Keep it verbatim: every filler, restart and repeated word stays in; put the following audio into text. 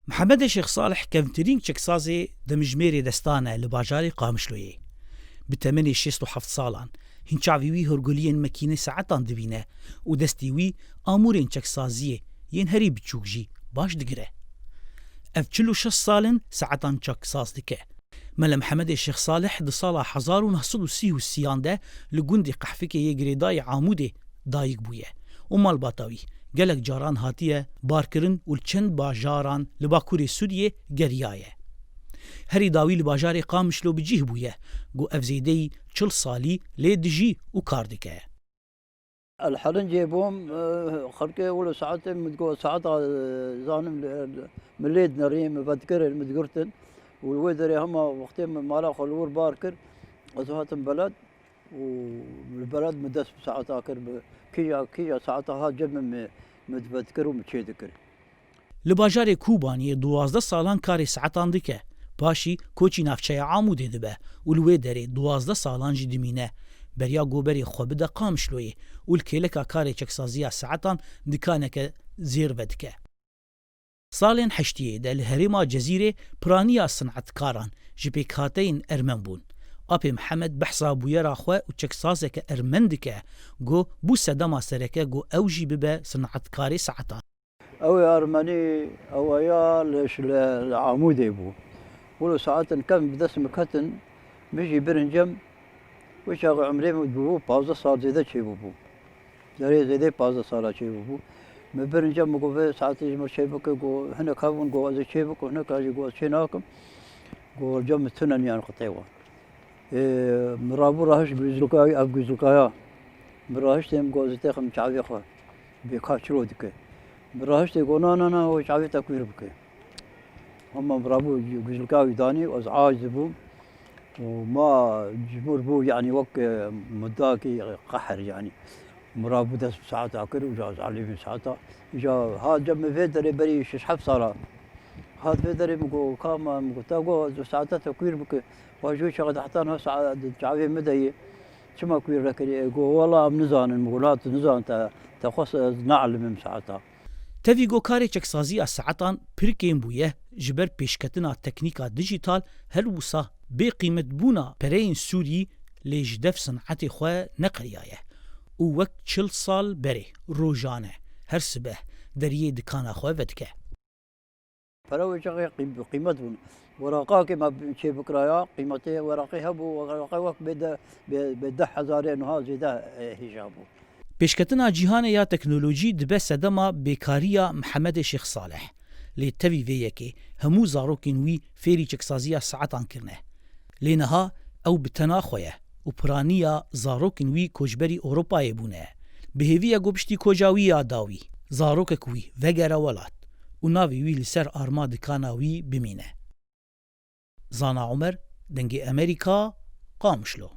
Mihemedê Şêx Salih kevntirîn çeksazê demijmêrê destan e li bajarê Qamişloyê. Bi temenê şêst û heft salan, hîn çavî wî hûrguliyên mekînê saetan dibîne û destê wî amûrên çeksaziyê yên herî biçûk jî baş digire. Ev çil û şeş sal in saetan çeksaz dike. Mele Mihemedê Şêx Salih di sala hezar û neh sed û sî û sî an de li gundê Qehfikê yê girêdayî Amûdê dayik bûye û malbata wî gelek caran hatiye barkirin û li çend bajaran li Bakurê Sûriyê geriyaye. Herî dawî li bajarê Qamişlo bi cih bûye, ku ev zêdeyî çil salî lê dijî û kar dike. Elhelincê bûm, e, xelkê wilo saetê min digot, saeta, e, zanim, e, min lê dinerî, min vedikirin, min digirtin. Û li wê derê hema wextê min mala xwe li wir bar kir, ez hatim beled û li beled min dest bi saeta kir, bi kîja, kîja saeta hat cem min, min, min vedikir û min çê dikir. Li bajarê Kobaniyê duwazdeh salan karê saetan dike. Paşî koçî navçeya Amûdê dibe û li wê derê duwazdeh salan jî dimîne. Beriya goberê xwe bide Qamişloyê û li kêleka karê çeksaziya saetan dikaneke zêr vedike. Salên heştiyê de li herêma Cezîrê piraniya sinetkaran ji pêkhateyên ermen bûn. Apê Mihemed behsa bûyera xwe û çeksazeke ermen dike, got, bû sedema sereke got ew jî bibe sinetkarê saetan. Ew ê ermenî, ew ya li, li, li Amûdê bû. Wilo saetin kevn bi dest min ketin, min jî birin cem, wê çaxê umrê min bûbû pazdeh sal zêde çêbûbû. Derê zêdê pazdeh sala çêbûbû. Min birin cem, min got, vê saetê ji min çê bike, got, hinek hebûn, got, ez ê çê bikim, hinek jî got, ez çê nakim. Got, cem min tune niyan qitê wan. Ê, min rabû rahişt guzlika wî, ev guzlika ya. Min rahiştê min got, ez ê têxim çavê xwe. Bê ka çilo dike. Min rahiştê got, na, na, na, o çavê te kuîr bike. Hema min rabû guzlika wî danî, ez aciz bûm. Û ma cimûr bû, yanî wek, e, mudakî qehr, yanî. Min rabû dest bi saeta kir û ja ez elî bin saeta. Ja hat cem min vê derê berî şeş heft sala. Hat vê derê min got, ka ma, min got, te got, ez saeta te kuîr bike. Wa ji wê çaxê de heta niha saet di çavê min de ye. Çima kuîr nekirî? Ê, got, wela em nizanin, min got, la tu nizan te, te xwest ez neelimim saeta. Tevî got karê çeksaziya saetan pir kêm bûye, ji ber pêşketina teknîka dijîtal her wisa bê qîmetbûna pereyên Sûrî lê ji dev sinetê xwe neqeriyaye û wek çil sal berê rojane her sibeh deriyê dikana xwe vedike. Pere wê çaxê qîm-, qîmet bûn. Weraqakê me çêbikiraya, qîmetê weraqê hebû, weraqê wek bê de, bê, bê deh hezarê niha zêde, e, hêja bû. Pêşketina cîhanê ya teknolojî dibe sedema bêkariya Mihemedê Şêx Salih. Lê tevî vê yekê hemû zarokên wî fêrî çeksaziya saetan kirine. Lê niha ew bi tena xwe ye û piraniya zarokên wî koçberî Ewropayê bûne. Bi hêvî ye ku piştî koca wî ya dawî, zarokek wî vegere welat û navê wî li ser arma dikana wî bimîne. Zana Omer, Dengê Amerîka, Qamişlo.